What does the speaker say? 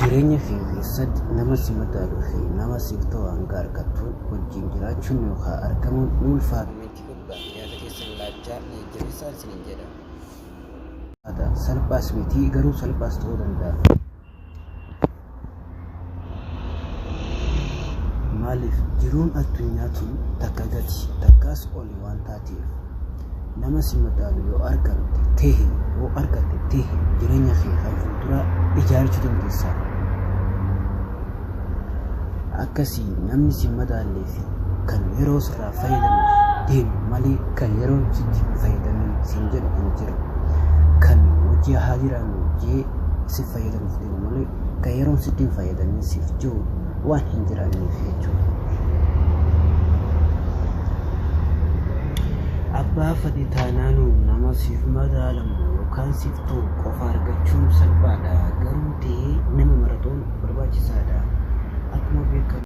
Jireenya kee keessatti nama si madaaluu fi nama siif ta'u hanga argattu wajjin jiraachuun yookaan argamuun ni ulfaata. Komentii gubbaan yaada keessan laachaa na jajjabeessaa isiniin jedha. Salphaas miti, garuu salphaas ta'uu danda'a. Maaliif jiruun addunyaa tun takka gadi takkaas oli waan taateef, nama si madaalu yoo argatte tahe yoo argatte tahe jireenya kee kan fuulduraa ijaarrachuu dandeessa. Akkasii namni si madaallee fi kan yeroo sirraa fayyadamuuf deemu malee kan yeroo sitti hin fayyadamin siin jedhu hin jiru. Kan hojii haa jiraannu jee si fayyadamuuf deemu malee kan yeroo sitti hin fayyadamin siif jiru waan hin jiraanneef jechuudha. Abbaa fedhe taanaanuu nama siif madaalamu yookaan siif ta'u qofa argachuun salphaadha. Garuu ta'ee